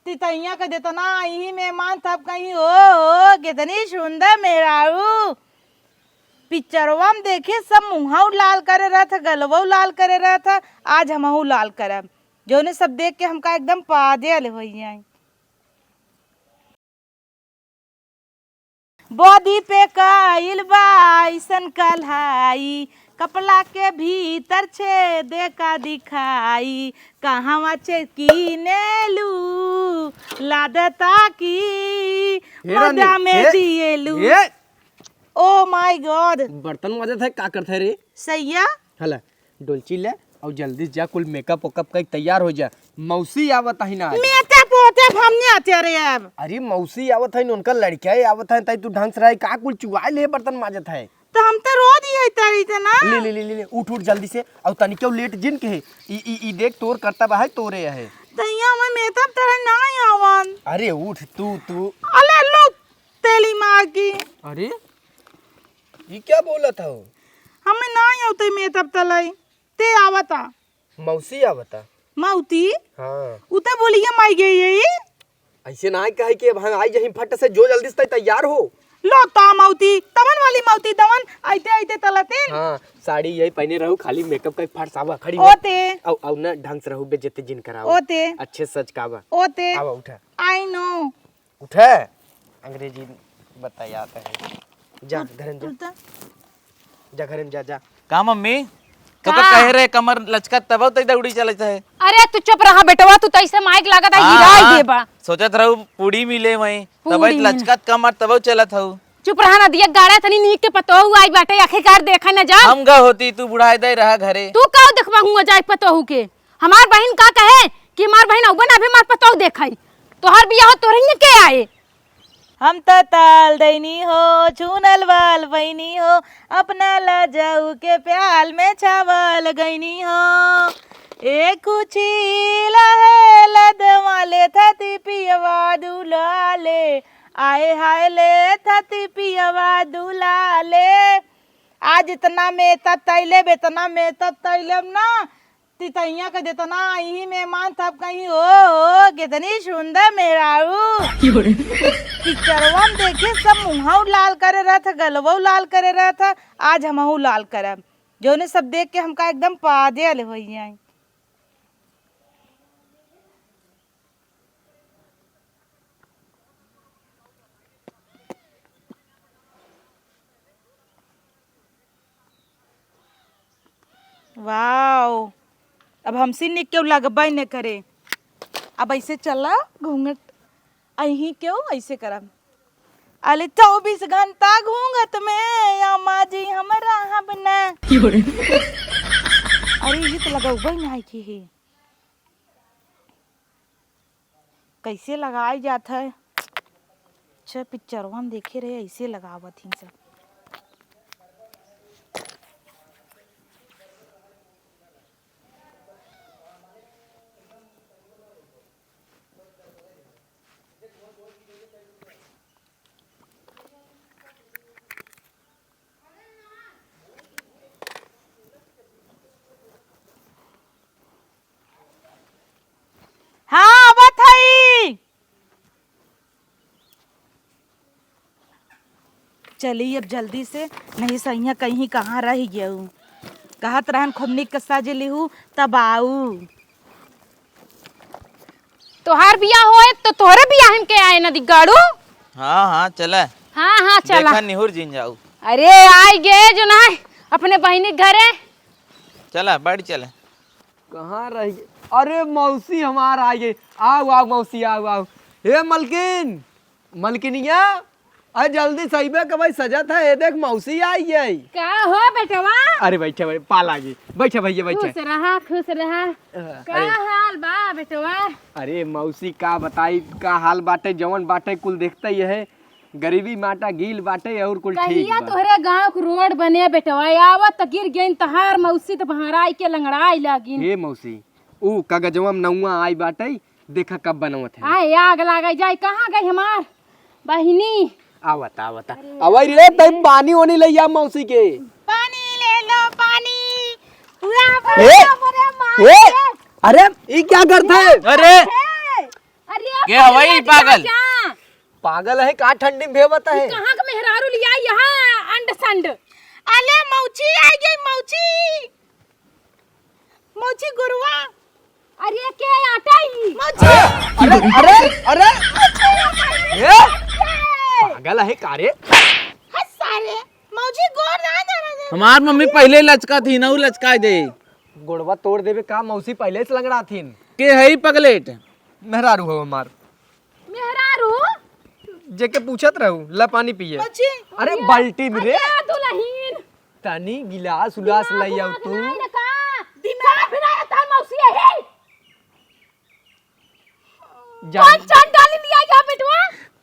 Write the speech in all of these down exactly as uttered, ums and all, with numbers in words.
तितैया के देतना आई ही मेहमान, तब कहीं, "ओ हो, कितनी सुंदर मेहरारू।" पिक्चरवा में देखे, सब मुँहौ लाल करे रहत है, गलवौ लाल करे रहत है, आज हमहू लाल करब। जौने सब देख के हमका एकदम पागल होइ जाए। बॉडी पे काइल बा अइसन कल्हाई, कपड़ा के भीतर छेद का दिखाई, कहवा से कीनेलू, लागता कि हे रानी, मजा में हे, जिएलू। हे। Oh my God। बर्तन माजत है, का करत है रे? सैया। हला, डोलची ले, अउ जल्दी से जा, कुल मेकअप वेकअप कइ तैयार होइ जा। मौसी आवत है ना। मेकअप वेकअप हम नहीं आते रे अब। अरे, मौसी आवत है, उनका लड़किया आवत है, तई तू ढंग से रहे, का कुल चुआए ले बर्तन माजत है? तो हम तो रोज ही है तारी थे ना। ले, ले, ले, ले, ले, उठ, उठ जल्दी से, अउ तनिको लेट जिन के है। ई, ई, ई देख, तोर करतब है, तोरे है। तो यहाँ मैं मेकअप तरह ना आवन। अरे उठ, तू, तू। अले लो, तेली मार की। अरे, ई क्या बोलत हो? हमें ना आवते मेकअप तलाई। ते आवता। मौसी आवता। मौती? हाँ। उ ते बोलिया माई गई है। ऐसे ना कहे कि अब हम आई जहीं फट से, जो जल्दी से तैयार हो। लो ता मौती, तवन वाली मौती, तवन आइते आइते तलतिन। हाँ, साड़ी यही पहने रहू, खाली मेकअप का फट सावा खड़ी हो। ओते। अउ, अउ ना ढंग से रहू, बेइज्जती जिन कराओ। ओते। अच्छे सज कावा। ओते। आवा उठा। I know। उठे, अंग्रेजी बतायात है। जा, घरे में जा। उठा। जा, घरे में जा, जा। का मम्मी? तो का? का कहे रहे, कमर लचकत तबौ तई दौड़ी चलत है? अरे, तू चुप रहा बेटवा, तू तैसे माइक लागत है, हाँ, गिराई हाँ। देबा। सोचत रहू, पूड़ी मिले वहीं, पूड़ी तबौ मिले। लचकत कमर तबौ चलत हऊ। चुप रहा ना, दिया गाड़ा तनी नीक के पतोहू आई बाटे, आखिरकार देखा ना जा। हम गा होती, तू बुढ़ाए दे रहा घरे। तू का देखबा हुआ जाए पतोहू के? हमार बहिन का कहे कि हमार बहिन अउबे ना अभी हमार पतोह देखाई। तोहार बियाह तोरहिए के आए। हम त ताल दैनी हो, चुनल वाल बहिनी हो, अपना ला जाऊ के प्याल में छावल गईनी हो। ए कुछी लहे लदवा ले थती पियवा दुला ले, आए हाय ले थती पियवा दुला ले। आज इतना में तब तैलेब, इतना में तब तैलेब ना, तितैया के देतना आई ही मेहमान, तब कहीं, "ओ हो, कितनी सुंदर मेहरारू।" पिक्चरवा में देखे, सब मुँहौ लाल करे रहत है, गलवौ लाल करे रहत है, आज हमहू लाल करब। जौने सब देख के हमका एकदम पागल होइ जाए। वाओ, अब हमसे निक केहू लगबे न करे। अब ऐसे चला घूंघट, अहीं केहू ऐसे करब। अले चउबीस घंटा घूंघट में अम्मा जी हम रहब न। अरे, ये तो लगउबे नाहीं की है। कैसे लगाई जात है? अच्छा, पिक्चरवा में देखे रहे, ऐसे लगावत ही सब। हाँ, आवत हई। चली अब जल्दी से, नहीं सैया कहीं कहाँ रह गयू। कहत रहन खूब निक के सज लिहू, तब आऊ। तोहार बियाह होए तो तोहरे बियाह में के आए ना दिग्गाड़ू। हाँ, हाँ, चला। हाँ, हाँ, चला। देखा निहुर जिन जाऊ। अरे, आई गे जो ना अपने बहिनी के घरे। चला, बैठ चला। कहाँ रह गए? अरे मौसी हमार आ गई। आओ, आओ मौसी, आओ, आओ। हे मलकिन, मलकिनिया, अरे जल्दी से अइबे के भाई सजत है। ये देख मौसी आई गई। का हो बेटवा? अरे बैठे भाई, पा लागी। बैठे भैया, बैठे। खुश रहा, खुश रहा। अ, का अरे। हाल बा बेटवा? अरे मौसी का बताई, का हाल बाटे, जवन बाटे कुल देखते ही है। गरीबी माटा गील बाटे और कुल ठीक कहिया बा। तोहरे गाँव के रोड बने बेटवा, आवत त गिर गइन तहार मौसी त बहराई के लंगड़ाई लागिन। हे मौसी, ऊ कागजवा में नौवा आई बाटे, देखा कब बनवत है। आए आग लागे जाए, कहाँ गई हमार बहिनी? आवत, आवत। अरे। आवई रे, तई पानी ओनी ले आ मौसी के। पानी ले लो, पानी। पूरा ए, बड़ा बड़ा मार ए, के। अरे, ई क्या करत है? अरे। ए, अरे के हवई पागल? क्या? पागल है का? ठंडी में भेवत है। कहाँ का मेहरारू लिया यहाँ अंड संड? अले मौची आ गई, मौची। मौची गुरुआ। अरे के आटा ही? मौची। अरे, अरे, अरे। मौची आटा ही। ए? के? पागल है का रे? हट सारे। मौची गोर ना जाना दे। हमार मम्मी पहले लचका थी ना, उ लचका दे। गोड़वा तोड़ देबे का? मौसी पहले से लंगड़ा थीन। के है ई पगलेट? मेहरारू हो हमार। मेहरारू? जेके पूछत रहू, ला पानी पिए। मौची। अरे बाल्टी में रे। अरे दुलहीन। तनी गिलास उलास दिमाग लई आऊ उमाग तू। नाई न का? दिमाग भी नाई, तार मौसी है। जा। कौन चांद डाली लिया गया बेटवा?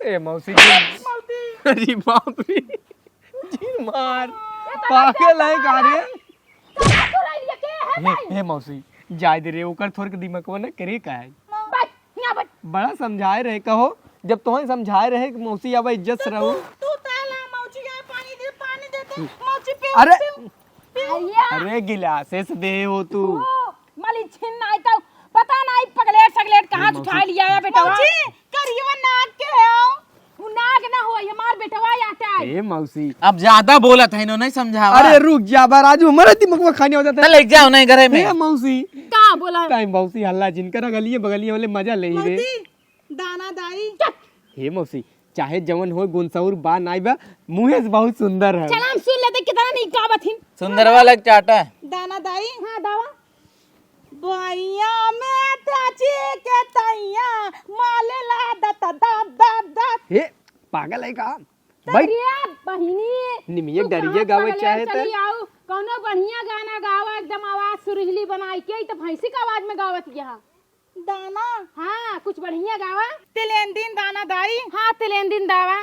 ए मौसी जी। मौसी। अरे बाप रे। जी मार। ये तो पागल है का रे? कहाँ तो रही है, के है हे, भाई? हे मौसी, जाय दे रे, ओकर थोड़ के दिमागवा ना करे का है। बैठ, यहाँ बैठ। बड़ा समझाए रहे, कहो, जब तोहे समझाए रहे कि मौसी अब इज्जत से तो रहू। तू, तू ताला मौसी के पानी दे, पानी दे दे, मौसी पी, अरे। पी, पी। अरे। अरे गिलासे से दे हो तू। ओ, मालिक छिन नाई तो पता नाई पगलेट सगलेट कहाँ से मौसी। उठा लिया है बेटवा। मौसी, करियवा नाक के है। उ नाक ना होई, हमार बेटवा आटा है। ए मौसी। अब ज्यादा बोलत है, इन्हों नहीं समझावा। अरे रुक जा बा राजू, हमारा दिमाग में खाने हो जाता तो है। ले जाओ नहीं घरे में। ए मौसी। का बोला? टाइम मौसी हल्ला जिन करा, गलिए बगलिए वाले मजा ले ही रे। मौसी, दाना दाई। चुप। हे मौसी, चाहे जवन होय, गुनसौर बा नाई बा, मुँहे से बहुत सुंदर है। चला हम सुन लेते कितना नीक गावत हिन। सुंदरवा लग चाटा। दाना दाई। हाँ, दावा। बइया में ताची के तैया, माले ला दत दत दत दत। हे, पागल है का? तो बैठ। रे बहिनी, निमिये तू डरिये कहाँ गावे पगलेट चाहे त? चली आऊ? कौनो बढ़िया गाना गावा, एकदम आवाज सुरीली बनाई के, ई तो भैंसी का आवाज में गावत यहाँ। दाना। हाँ, कुछ बढ़िया गावा। तिलेंदिन दाना दाई। हाँ, तिलेंदिन दावा।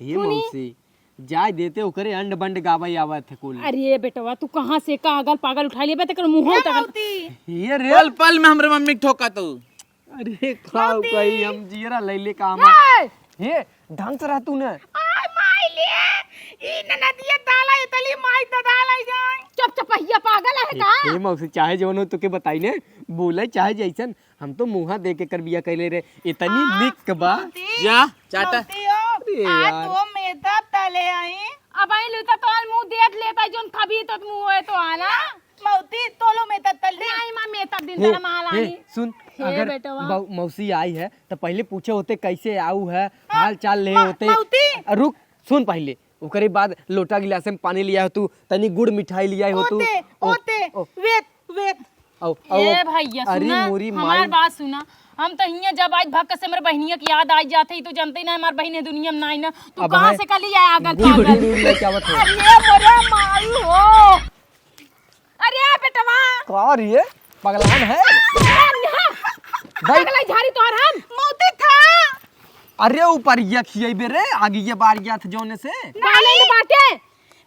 ये सुनी। मौसी, जाय देते ओकरे अंड बंड गावे आवत है कुल। अरे बेटवा, तू कहाँ से का अगल पागल उठा लिए बे, तेकर मुँह ए उठा कर। मौती। ये रे। पल पल में हमरे मम्मी के ठोका तू। अरे खाओ मौती। कहीं हम जियरा लैले काम। ए! ये ढंग से रह तू न। आय माय ले, ई ननदिया दाला इतली माई त दाला जाए। चुप चपहिया पागल है हे, का? हे मौसी, चाहे जवन हो तोके बताई ने, बोले चाहे जैसन, हम तो मुँहा दे के कर बिया कैले रे, इतनी हाँ, निक बा। मौती, जा, चाटा। मौती हो, अरे आ यार। तो मेदा तले आई। अब आई लूता तो आल मुँह देख लेता, जोन खबी तो मुँह है तो आना। मौती, तोलो मेदा तले। नहीं माँ, मेदा दिन हे, तरह माल हे, आनी। सुन, हे अगर बेटवा। बौ-, मौसी आई है, तो पहले पूछे होते कैसे आऊ है, हाँ, हाल चाल ले मा-, होते। मौती। अ, रुक, सुन पहले, ओकरे बाद लोटा गिलास में पानी लिया हो तू, तनी गुड़ मिठाई लिया हो तू। ओते, ओ, ओते, ओ। वेत, वेत। आओ, आओ। ए भैया, अरे सुना, मोरी हमार माई। बात सुना। हम तो हियां जब आज भक्क से हमरे बहिनिया की याद आई जात है, तो जानते ही ना हमार बहिन है दुनिया में नाई ना। तू अब कहाँ है से कली आया अगल गुड़, पागल? गुड़, गुड़ लेके आवत है। अरे मोरे माई हो। अरे बेटवा। का रे? पगलान है? भाई। पगला झारी तोहर हम। मौती था। अरे ऊपर ये खियाई बे रे, आगे ये बार गया था जोने से। बालन बाटे।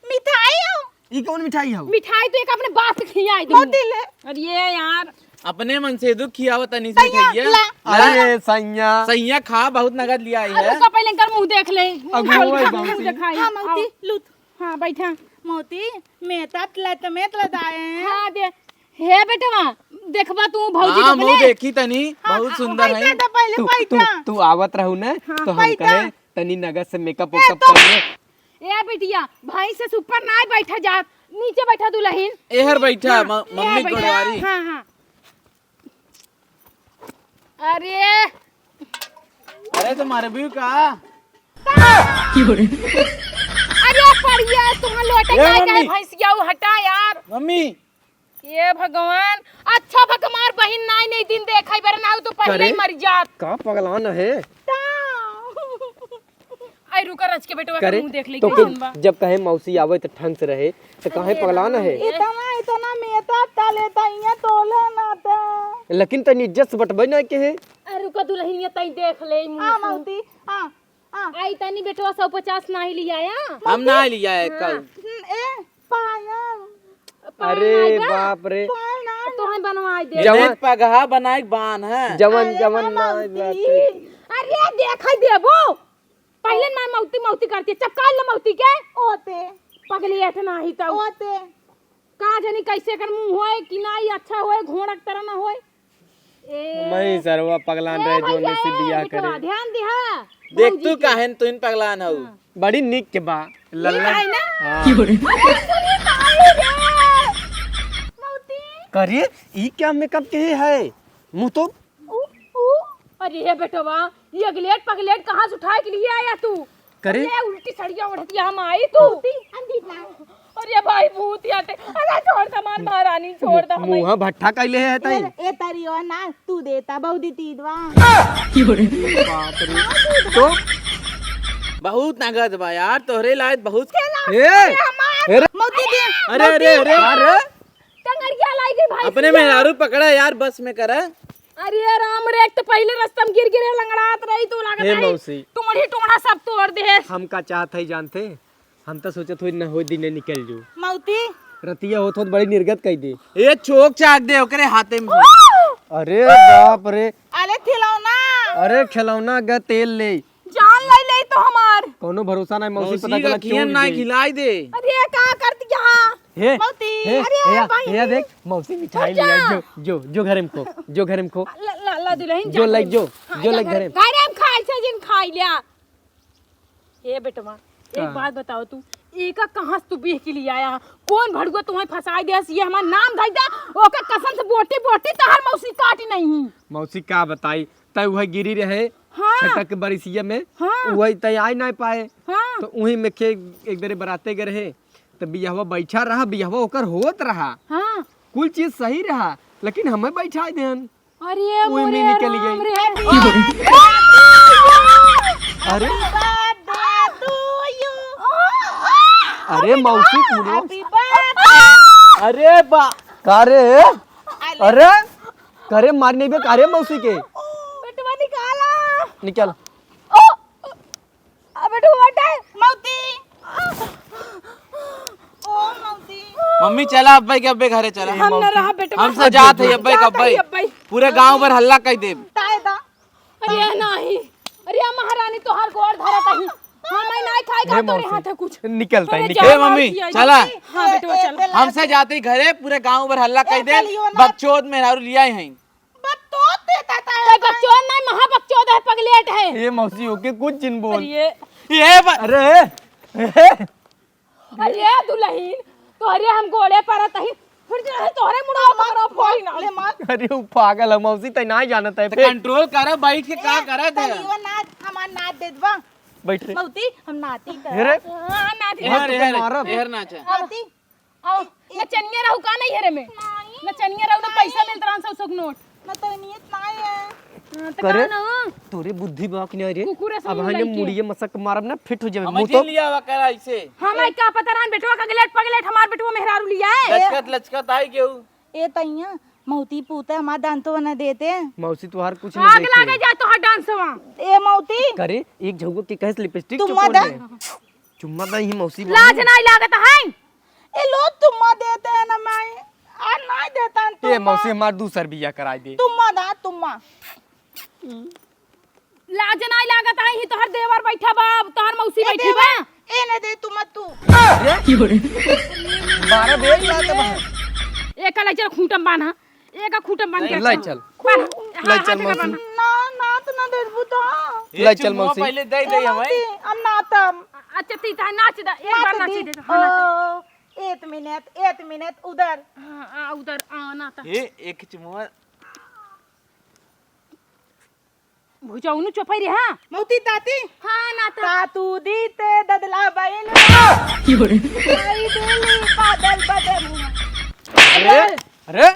मिठाई हो। ई कौन मिठाई हो? मिठाई तो एक अपने बाप के खियाई दे। मौती ले। अरे यार। अपने मन से दुख खियावत तनी से सैया, खइया। ला। अरे सैया। सैया खा, बहुत नगद लिया आई अरे है। उसका पहले इनकर मुंह देख ले। अब मुंह वो खोल के एकदम मुंह से। दिखाई। हाँ, मौती, आओ। लूट। हाँ, बैठा। मौती, मेहता तले तो मेहता तले आए हैं। हाँ, दे। हे बेटवा, देखबा तू भौजी हाँ, के मुंह अपने? देखी तनी, हाँ, बहुत हाँ, सुंदर बैठा है। तो पहले तू, बैठा। तू, तू आवत रहू ना, हाँ, तो हम बैठा। कहे तनी नगद से मेकअप ए, वेकअप तो कर ले। ए बिटिया, भैंस से ऊपर ना बैठा जात, नीचे बैठा दुलहिन। एहर बैठा, हाँ, म-, मम्मी एहर बैठा। गोड़वारी। हाँ, हाँ। अरे। अरे तो मारबी का? अरे पड़िया, तुम्हार लोटे ए, काय काय मम्मी। भैंसिया उ हटा यार। मम्मी। ए भगवान, अच्छा भगमार बहिन नाई नहीं दिन देखाई बेर ना हो तो पहले करे? ही मर जात। का पगलान है? आई रुका रच के बेटवा का करे? मुंह देख ले तो कैसन फिर बा। जब कहे मौसी आवे तो ढंग से रहे, तो काहे अरे पगलान राम है? रे। इतना, इतना मेहता तले तैया तोले ना था। लेकिन तनी इज्जत से बटबे ना के है। अरे रुका दुलहिनिया तई देख ले मुंह आ से। मौती, आ, आ। आई तनी बेटवा सौ पचास नाही लिया या? हम ना लिया है हाँ। कल। हम्म, ए, पायल। अरे पायल। बाप रे। पायल ना। तोहन बनवाई दे। जवन पगहा बनाए के बान है। जवन, अरे जवन ना ना मौती। बाटे। अरे देखा देबो। पहिले ना मौती मौती करती है, चपकाल ना मौती के। ओते। पगली एठ नाही तो। ओते। का जानी कैसे कर मुंह होए कि ना, ई अच्छा होए, घोड़ा के तरह ना होए। ए, मैं सरवा पगलान ए रहे, जो भैया, नसीब ए बियाह बेटवा, करे। ध्यान दिहा। देख भौजी तू के। काहेन तू इन पगलान हऊ। हाँ। बड़ी निक के बा, लल्ला। निक है ना? हाँ। अरे सुनी ताई रे। मौती। करे, ई क्या मेकअप के है? मुँह तो उ, उ, अरे हे बेटवा, ये अगलेट पगलेट कहाँ से उठाए के लिए आया तू? करे? अरे उल्टी सड़िया ओढ़तिया हम आई तू। भूती, हम जीत ना। अरे भाई भूत याटे। अरे छोड़ दे हमार महारानी, छोड़ दे हमें। मुँह भट्ठा कइले है ताई। ए, ए तारी ओ ना, तू देता बहु दी तीदवा। बाप रे। तो बहुत नगद बा यार, तोहरे लायक बहुत। ए, अरे हमार ए रे। मौती दे। अरे, अरे, मौती। अरे। अरे। टंगरिया लाई गई भाई अपने सिया। मेहरारू पकड़ा यार, बस में करा। अरे राम रे, एक तो पहले रस्ता में गिर गिरे लंगड़ात रही, तो लागत हे है मौसी। टोढ़ी टोढ़ा सब तोड़ दे। हम का चाहत है जानते? हम तो सोचत होई न होई दिने निकल जो। मौती। रतिया होत होत बड़ी निर्गत कई दे। ए चोक चाक दे ओकरे हाथे में। अरे बाप रे। अरे खिलौना। अरे खिलौना ग तेल ले। जान ले ले तो हमार। कौनो भरोसा नहीं, मौसी मौसी पता का चला खियन चोर ना दे। खिलाई दे। अरे का करती यहाँ? हे, मौसी, हे, अरे हे, भाई। हे, देख, मौसी मिठाई जा। लिया, जो, जो, जो घरे में खो, जो घरे में खो। ला, ला, ला दुल्हन जो जा लग घरे। जो, हाँ, जो जा लग घरे। घरे में खाए से जिन खाई लिया। ए बेटवा, एक का? बात बताओ तू, एका कहाँ से तू बिह के लिए आया? कौन भड़ुआ तुम्हें फंसाई दे? ये हमार नाम धई दे, ओका कसम से बोटी बोटी तहार मौसी काटी नहीं। मौसी का बताई, तय वह गिरी रहे, हाँ। छटक बरिसिया में, हाँ। वही तय आए ना पाए। हाँ। तो वही में के एक दरे बराते गए रहे, तो बियाहवा बैठा रहा, बियाहवा ओकर होत रहा। हाँ। कुल चीज सही रहा, लेकिन हमें बैठा देन। अरे उही मोरे में निकल राम गई। रे। अरे। Happy birthday to you। अरे मौसी, Happy birthday। अरे बा, का रे? अरे। अरे, का रे मार नहीं बे, का रे मौसी के? बेटवा निकाला। निकल। ओ। अबे तू हटे, मौती। ओ मौती। मम्मी चला अब्बे के अब्बे घरे चला। हम न रहा बेटवा। हम सजात है अब्बे के जात है अब्बे। अब्बे। पूरे गांव भर हल्ला कई देब। ताए दा। अरे नहीं। अरे महारानी तोहार गोड़ धरत ही। हम नहीं खाए हे का तोरे मौसी, हाथ है कुछ। निकलता है, अरे निकल। जाओ ए मम्मी, मार दिया चला। जाए। हाँ बेटवा चल। हमसे जाते ही घरे पूरे गांव भर हल्ला कई देब। बकचोद मेहरारू लिया ही। बकचोद देता था। ते बकचोद नहीं, महा बकचोद है, पगलेट है। ए मौसी, ओके कुछ जिन बोल। अरे। ये ब- अरे, ए, ए। अरे दुल्हन, तोहरे हम गोड़े परत ही, फिर जो है तोहरे मुंडवा पकड़ो फोड़ी ना। ले मार। अरे उ पागल है मौसी, तै नहीं जानत है तो फिर। Control करा, बैठ के का ए, करा थे? तनी वो नाच, हमार नाच दे दबा। बैठ रे। मौती, हम नाती कर। हे रे। हाँ, नाती। एहर, एहर, मारब। एहर नाचा। मौती। आओ, नचनिया रहू का नहीं हेरे में? नहीं। नचनिया रहू ना, नहीं। पैसा मिलत रहन सौ सौ के नोट। ना तो नियत नहीं है। हाँ, तो करे? का ना? तोरे बुद्धि बा कि नहीं रे? कुकुरे से अब मुंह हने लइके। मुड़िए मसक मारब ना, फिट हो जाबे। हम मुंह तो लिया हुआ करा इसे। हमें का पता रहन बेटवा का गलेट पगलेट हमार बेटवा मेहरारू लिया है। लचकत लचकत आई केहू। ए तैया, मौती पूते हमार दांतवा न देते। मौसी तुहार कुछ नहीं आग देखे। लागे जाए तोहार डांसवा। ए मौती। करे, एक झउआ के कहे से लिपस्टिक तुम्मा चुपोड़ दा। दे। चुम्मा दा ही मौसी लाज बोली। नहीं लागत है। ए लो तुम्मा देते हैं ना माई। आ नहीं देता है ए तुम्मा। मौसी हमार दूसर बिया कराई दे। तुम्मा दा तुम्मा। लाज नहीं लागत है, ही तोहर देवर बैठा बा, तोहर मौसी ए बैठी बा। देवर, ए ने दे तुम्मा तू। अरे? बारह बेर लाते बा। एक ला चल खूंटम बांधा। एका खूंटा बांध के ले रखा। चल। बांध। ले हाँ, चल हाथ में मौसी। बांध। ना, ना तो ना देबू तो। ए, ले चल चुम्मा मौसी। पहले दे दे ए, हमें। मौसी, हम नातम। अच्छा, ती तहाँ नाच दे, एक बार नाच नाच दे। दे, हाँ, नाच दे। ओ, एक मिनट, एक मिनट, उधर। हाँ, आ, उधर, आ, नाच। ए, एक चुम्मा। भुजौनु चोपई रे, हाँ। मौती ताती? हाँ, ना ता। तातू दीते ददला बैल। की बोले? आई दिली बादल बदल। अरे, अरे।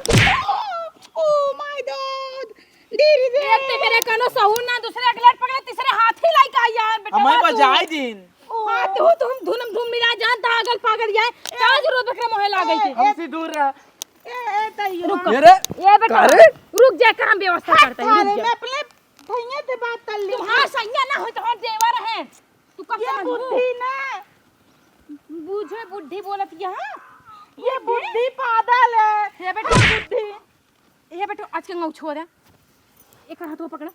Oh my God। धीरे धीरे। एक ते मेरे कनो सहू ना, दूसरे अगले पकड़े, तीसरे हाथी लाई का यार, बेटा, हमें बात बजाई हो। दिन। हाँ, तो तुम धुनम धुम मिला जान, ता अगल पागल जाए, का जरूरत बकरे मोहे लागल के? हमसे दूर रह। ए, ए, तैयो। रुक। ये रे। ये बेटा, का रे? रुक जा, का हम व्यवस्था करते हैं, थारे रुक जा। मैं अपने भैया से बात कर ली। तुम्हार सैया ना हो, तुम्हार देवर है। तू कब ये समझबू? बुद्धि ना। बूझे बुद्धि बोलत यहाँ। ये बुद्धि पागल है। ये बेटा, बुद्धि। ये बेटा, आज के अंगौ छोड़ दे। एक हाथ को पकड़।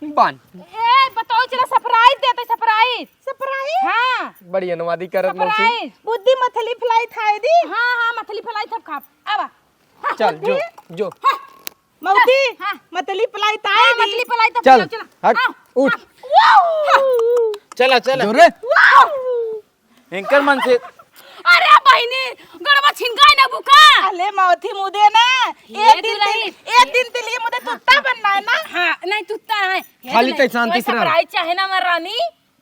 बान। ए, बताओ, चला surprise देते, surprise। Surprise? हाँ। बड़ी अनुवादी करत मौसी। Surprise। बुद्धि मथली fly था दी। हाँ, हाँ, मथली fly था खाब। आवा। हाँ, चल, बुद्धि। जो, जो। हाँ। मौसी, हाँ। मतली पलाई ताई हाँ, दी। मतली पलाई तब चल, चला, चला। हट, हाँ, उठ। हाँ। चला, चला। जो रे। इनकर मन से। अरे बहिनी, गड़वा छिनकाई ना बुका। अले मौसी मुदे ना। ये एक दिन दुलही। तिल-, एक दिन के लिए मुझे तुत्ता बनना है ना। हाँ, नहीं तुत्ता है। खाली तै शांति से रह। Surprise चाहे ना हमार रानी।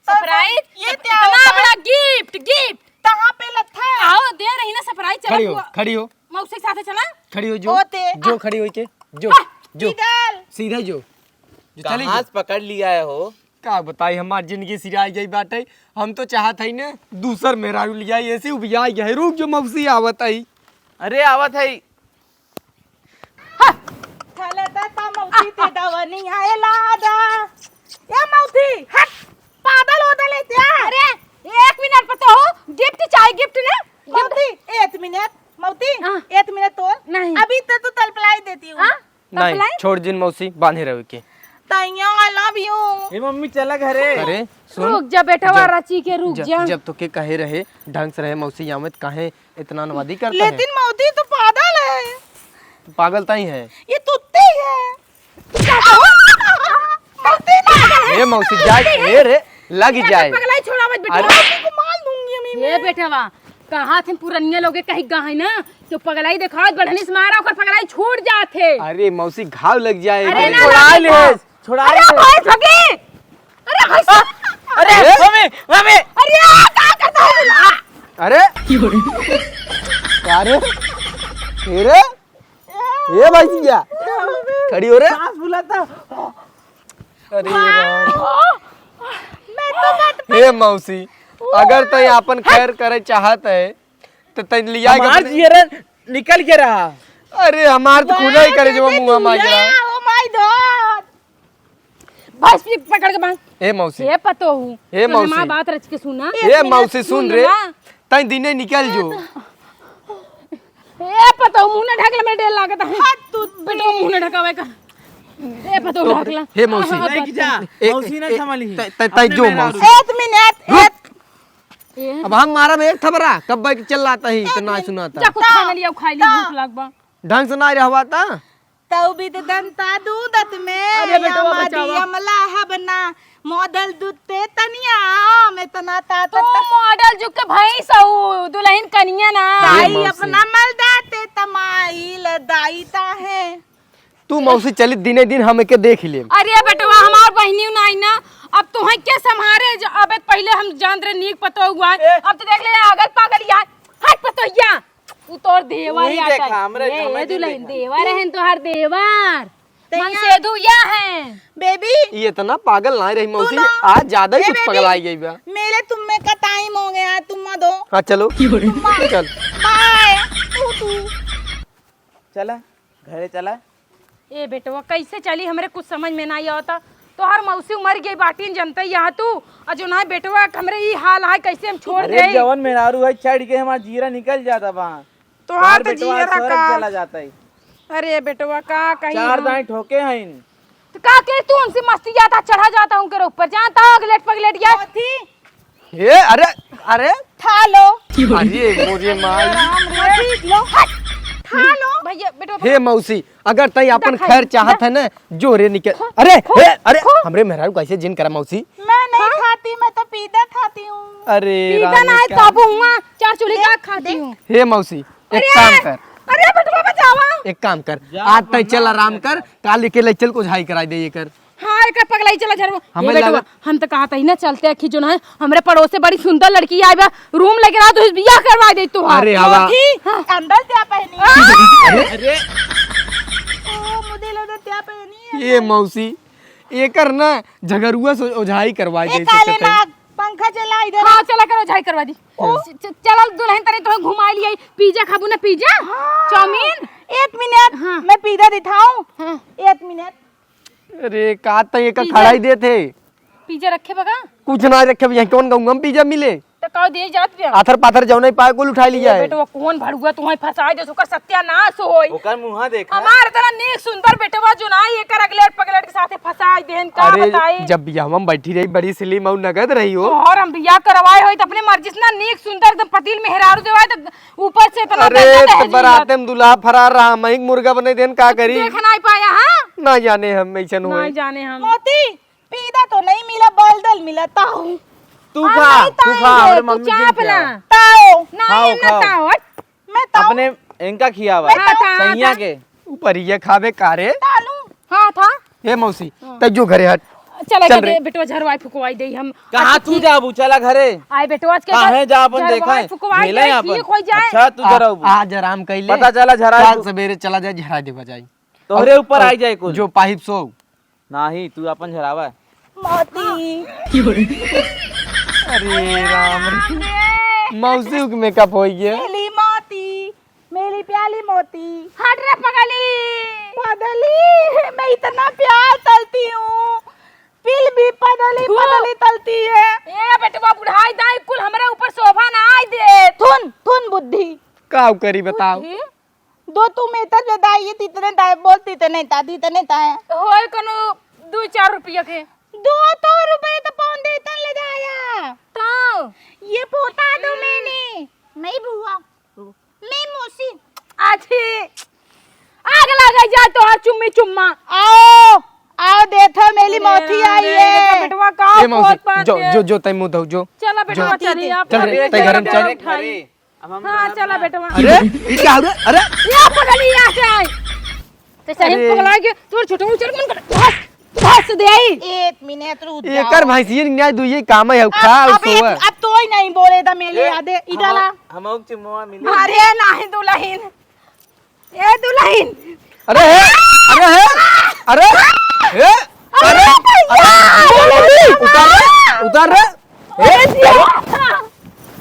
Surprise? ये क्या इतना होता है? बड़ा gift, gift। कहाँ पे लत्था है? आओ, दे रही ना surprise, चला खड़ी हो, बुआ। खड़ी हो। मौसी के साथे चला। खड़ी हो, जो। होते। जो खड़ी होई के, जो, हाँ, जो। इधर। सीधा जो। जो चली कहाँ जो। से पकड़ लिया है हो? का बताई, हमार जिंदगी सिराई गई बाटे। हम तो चाहत हई ने दूसर मेहरारू लियाई, ऐसे उबियाई गए। रुक जो, मौसी आवत हई। अरे आवत हई। हाँ। चले दा ता मौसी ते दवनी आए ला दा। ए मौसी, हट। पागल हो गले क्या? अरे, एक मिनट पर तो हो, gift चाहे, gift ना, gift। मौसी, एक मिनट, मौसी, हाँ। एक मिनट तो। नहीं। अभी तो तू तलपलाई देती हूँ। हाँ? नहीं, तलपलाई? छोड़ जिन मौसी, बांधे रहे के। तैया, I love you। ए मम्मी, चला घरे। अरे, सुन। रुक जा बेटवा, जब, रची के रुक जब, जा। जब तोके कहे रहे, ढंग से रहे, मौसी आमद काहे इतना अनवादी करता है? लेकिन मौसी तो पागल है। पागल ताई है। ये तुत्ती है। मौसी ना। ए मौसी, जाए, ए रे, लग जाए। पगलाई छोड़ा मत बेटवा। अरे। मौसी को मार दूंगी अभी ये मैं। बेटवा, कहा थे पुरनिया लोगे कहीं गा है ना, तो पगलाई दिखावत बढ़नी से मारा, ओकर पगलाई छूट जात है। अरे मौसी, घाव लग जाए। अरे ना, छोड़ा ना, ले। ना। छोड़ा अरे ले। भाई ठगी। अरे भाई साहब। अरे, ए? मम्मी, मम्मी। अरे, आ, का करता है? अरे। अरे। ए रे। ए भाई सिया। खड़ी हो रे। सांस फूला था। अरे राम। मैं तो मत हे मौसी, अगर तै आपन खैर करे चाहत है, तो तै लिया के हमार अपने जियरा निकल के रहा। अरे, हमार तो खुदा ही करे जो मुँह मांग रहा। Oh my God। बस, ये पकड़ के बांध। ए मौसी। ए पतोहू, ए तोहे मौसी। माँ बात रच के सुना। ए मौसी, सुन सुन रे। ना। तई दिने निकल जो। ए पतोहू, मुँह ना ढकला, मेरे डेर लागत है। हाथ तू बेटो, मुँह ना ढकावे का। ए पतोहू, ढकला। हे मौसी। हाँ, नहीं, जा। ए, मौसी ना ए, संभाली। तई, तई, तई अपने जो मेहरारू। मौसी। एक मिनट, रुक। एक अब हम मारा में एक थबरा, कब बैठ के चिल्लाता ही, तो ना सुनाता। जा कुछ खाना लिया, खाई ली, भूख लाग बा। ढंग से ना रहवा ता। तऊ भी तो दंता दूधत में, अरे बेटवा, या मादी बचावा। अमला हबना, मॉडल दूध ते तनिया, में तना ता तो ता ता। मॉडल जुग के भैंस हऊ, दुल्हन कनिया ना। अरे दाई मौसी। अपना मल दाते तमाइल दाई ता है। तू मौसी चली दिने दिन हम एके देख लेम। अरे बेटवा, हमार बहिनी नाई ना, अब तोहे के संभारे? ज-, अबे पहिले हम जानत रहे नीक पतोह हुआ है। ए। अब तो देख ले, अगल पागल यार। हट पतोहिया। उ तोर देवर वही यार देखा, का। हमरे ए, घर में ए, दुल्हन देखा। देवर रहन तोहार देवर। तैया। मन से दुया है। बेबी। ये इतना पागल ना रही तू मौसी, ना। आज ज्यादा ही ए, कुछ बेबी। पगलाई गई बा। मेरे तुम में का टाइम हो गया है, तुम मत दो। हाँ, चलो। तुम मत। चल। बाय। तू, तू। चला, घरे चला। ए बेटवा, कैसे चली, हमरे कुछ समझ में नाई आवता। तोहार मौसी मर गई बाटिन, जनते यहाँ तू, और जो ना बेटवा, हमरे ई हाल है, कैसे हम छोड़ अरे, देई? जवन मेहरारू है, चढ़ के हमार जीरा निकल जाता बा। तोहार तोहार तो बेटवा जीरा स्वर्ग का चला जाता है। अरे बेटवा, का कही चार हम? दाई ठोके हैं। तो का के तू हमसे मस्ती जाता, चढ़ा जाता उनके ऊपर, जानता हो, अगलेट पगलेट गया। कथी? ए, अरे, अरे। थालो। अरे, मोरे माई। राम रे। लो, हट। थालो। भैया, बेटो, हे मौसी, अगर तई अपन देखा, खैर चाहत देख। है ना, जो रे निकल। खो, अरे, खो, हे, अरे, खो। हमरे मेहरारू कैसे जिन करा मौसी? मैं नहीं हाँ? खाती, मैं तो पीदा खाती हूँ। अरे, पीदा रानी ना है, का काबू हुआ, चार चूल्हे देख, का खाती देख। हूँ। हे मौसी, एक अरे, काम कर। अरे, बेटवा बचावा। एक काम कर, जा, आज तई चल आराम कर, काली के ले चल को झाई कराई दे ये कर। हाँ, एकर पगलाई चला झरवा। हमें ए बेटवा, लगा हम तो कहत ही ना चलते अखी जो ना है, हमरे पड़ोस से बड़ी सुंदर लड़की आई बा, रूम लेके रहा तो बियाह करवा दे तू। अरे हवा। कथी? हाँ। अंदर क्या पहनी? अरे। अरे। ओ, मुझे लगा क्या पहनी है? ये मौसी, एकर ना झगरुआ से ओझाई करवा ए दे काले सकते हैं। नाग, पंखा चला इधर। हाँ, चला कर ओझाई करवा दी। ओ। च-, च-, चला दुल्हन तरे तो घुमा लिए, पिज्जा खाबू ना, पिज्जा? हाँ। चाउमीन? एक मिनट, हाँ। मैं पिज्जा दिखाऊं? हाँ। एक मिनट। अरे, का त एका पिज्जा। खड़ाई देत है। पिज्जा रखे बा का? कुछ ना रखे, यहाँ कौन गाँव में पिज्जा मिले? तो का दे जात बे? आथर पाथर जौन ही पाए, कुल उठाइ ली ए जाए। बेटवा, कौन भड़ुआ तुम्हें फंसाए, जैसे ओकर सत्यानाश होई। ओकर मुँहा देखा। हमार इतना नीक सुंदर बेटवा जो ना, एकर अगलेट पगलेट के साथे फंसाए देहन, का अरे, बताई? जब बियाहवा में बैठी रही, बड़ी slim और नगद रही हो। और हम बियाह करवाए होई, तो अपने मर्जी से ना नीक सुंदर एकदम पतील मेहरारू देवाए, तो ऊपर से इतना अरे, दर्जा तो दहेज बराते मिलत। में दुल्हा फरार रहा, हम ही मुर्गा बने देन, का करी? देख नहीं पाया, हाँ? ना जाने हम ऐसन होए। नहीं जाने हम। मोती, पीदा तो नहीं मिला, बलदल मिला, ताऊ। तू हाँ, खा, नहीं तू ताई खा, रे, हमरे तू मम्मी जी चाप खियावा। ला। ताऊ। नहीं, खाओ, हम ना खाओ। ताऊ, हट। मैं ताऊ। अपने इनका खियावा। मैं ताऊ। हाँ, था, सैया था। के। ऊपर ये खाबे का रे? तालू। हाँ, था। ए मौसी, हाँ। तै जो घरे हट। चला चल के रे। दे, बेटवा झरवाई फुकवाई दे हम। कहाँ अच्छा, तू ठीक। जाबू? चला घरे। आए बेटवा के काहे बाद जा अपन झरवाई देखा है? फुकवाई झेले दे, अपन। ठीक हो जाए। अच्छा, तू आ, जराबू। आज आराम कैले। पता चला झरा काल तू। सवेरे चला जाए, झरा देवा जाए। तोहरे अब ऊपर आई जाए कुल। जो पाइप सो। नाही, तू अपन झरावा। मोती। अरे राम रे। मौसी के मेकअप होइ गया। मेली मोती, मेली प्याली मोती। हट रे पगली। पगली, मैं इतना प्यार तलती हूँ, फिर भी पगली, धू। पगली तलती है। ए बेटवा, बुढ़ाई दाई कुल हमरे ऊपर शोभा ना आई दे। थुन, थुन बुद्धि। काउ करी बताओ? बुद्धि? दो तू मेतर ले दाई, ये तीतने ताए, बोल तीतने ता, तीतने ताए। होए कोनो दो चार रुपया के। दो तो रुपये तो पौन देतन ले दाया। तो? ये पोता दो मैंने। नहीं बुआ, मैं मौसी। आछी। आग लगे जाए तोहार चुम्मी चुम्मा। आओ, आओ देखो मेली अरे मोती राम आई रे, है। बेटवा का ए मौसी, पोत पात जो, है। जो, जो, तै मुँह धो, जो। चला बेटवा, जो। चली आप चल रे, अभी तै घर में चल। उठाई। अब हम हाँ, चला बेटवा। अरे, ई का हो रे? अरे! या पगली, या से आई। तो सही अरे। पगला के तोर छोटो उचर मन कर। घास, घास दे आई। एक मिनट रुक जाओ। एकर भैंसियन न्याय दुइये काम है, अब, खा और अब एक, सोवा। अब तोई नहीं बोले दा मेले ए, यादे, हम, इडाला। हम और चुम्मा मिले। अरे नहीं दुल्हन। ए दुल्हन। अरे हे, अरे हे, अरे, हे, अरे, अरे, अरे, उतार रे, उतार रे। ए, अरे जिया।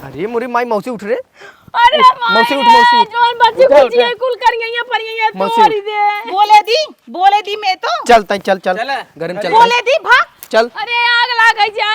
अरे मोरी माई, मौसी उठ रे। अरे उठ, मौसी उठ, माई, मौसी उठ। जौन बच्ची उठ, उठ, खुशी है, उठ। कुल करिया, परिया, मौसी उठ। तोरी दे। बोले दी, बोले दी मैं तो। चल, तई चल, चल। चला। घर में चल, बोले तई। दी, भाग। चल। अरे आग लाग गई जा।